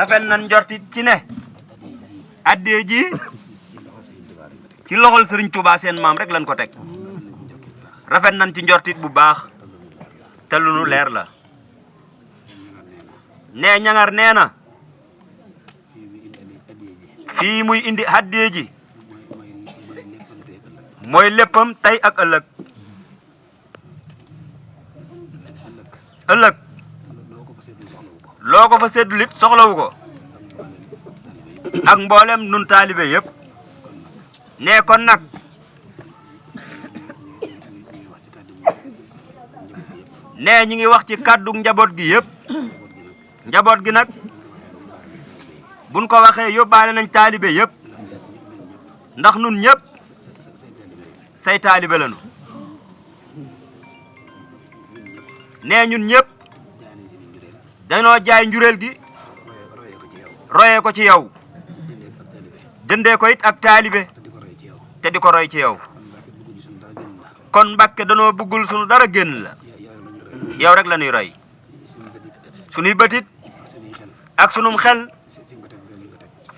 rafet nañ njortit ci ne addee ji ci loxol Serigne Touba seen maam rek lañ ko teg rafet nañ ci njortit bu baax te lu nu leer la nee ñangar nee na fii muy indi addee ji mooy léppam tey ak ëllëg ëllëg loo ko fa séddulit soxlawu ko ak mboolem nun taalibe yëpp nee kon nag nee ñi ngi wax ci kàddu njaboot gi yëpp njaboot gi nag buñ ko waxee yóbbaale nañ taalibe yëpp ndax nun ñëpp say taalibe lañu nee ñun ñëpp dañoo jaay njureel gi royee ko ci yow jëndee ko it ak taalibe te di ko roy ci yow kon Mbàkke danoo bëggul sunu dara génn la yow rek la ñuy roy sunuy bëtit ak sunum xel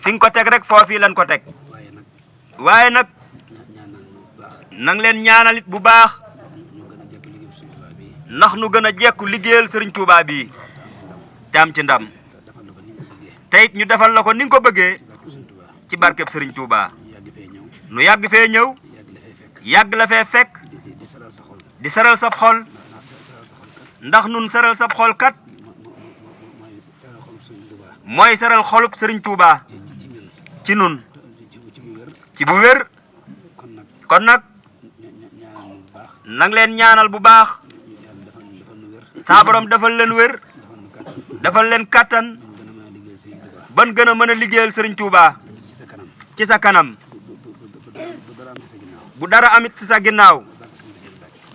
fi nga ko teg rek foofii lañ ko teg waaye nag nang leen ñaanalit bu baax ndax nu gën a jekku liggéeyal Serigne Touba bii te am ci ndam te it ñu defal la ko ni nga ko bëggee ci barkeb Serigne Touba nu yàgg fee ñëw yàgg la fee fekk di seral sab xol ndax nun seral sab xol kat mooy seral xolub Serigne Touba ci nun ci bu wér kon nag nang leen ñaanal bu baax saa borom defal leen wér defal leen kattan ban gën a mën a liggéeyal Serigne Touba ci sa kanam bu dara amit ci sa ginnaaw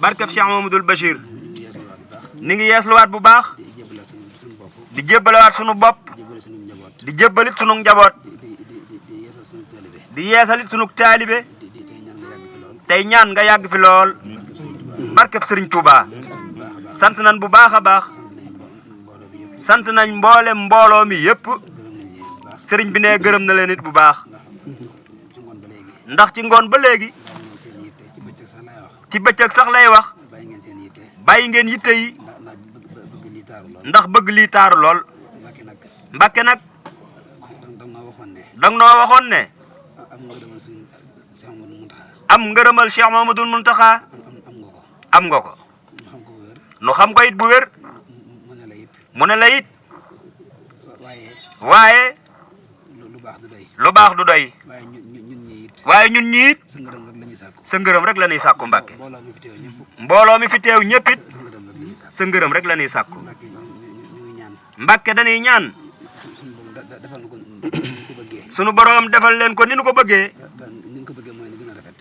barkeb Cheikh Mamadou Bachir ni ngi yeesluwaat bu baax di jébbalawaat sunu bopp di jébbalit sunu njaboot di yeesalit sunu taalibe tey ñaan nga yàgg fi lool barkeb Serigne Touba sant nañ bu baax a baax sant nañ mboolem mbooloo mi yépp Serigne bi ne gërëm na leen it bu baax ndax ci ngoon ba léegi ci bëccëg sax lay wax bàyyi ngeen yitte yi ndax bëgg lii taaru lool Mbàkke nag dang noo waxoon ne am ngërëmal Cheikh Mamadou Muntaxa am nga ko nu xam ko it bu wér mu ne la it waaye lu baax du doy waaye ñun ñi it sa ngërëm rek la ñuy sàkku Mbàkke mbooloo mi fi teew ñëpp it sa ngërëm rek la ñuy sàkku Mbàkke dañuy ñaan sunu boroom defal leen ko ni nu ko bëggee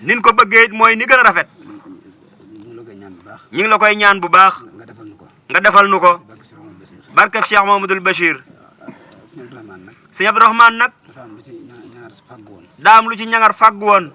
nin ko bëggee it mooy ni gën a rafet ñu ngi la koy ñaan bu baax nga defal nu ko barkeb Cheikh Mamadou Bachir sëñ Abdourahmane nag daa am lu ci ñangar fàggu woon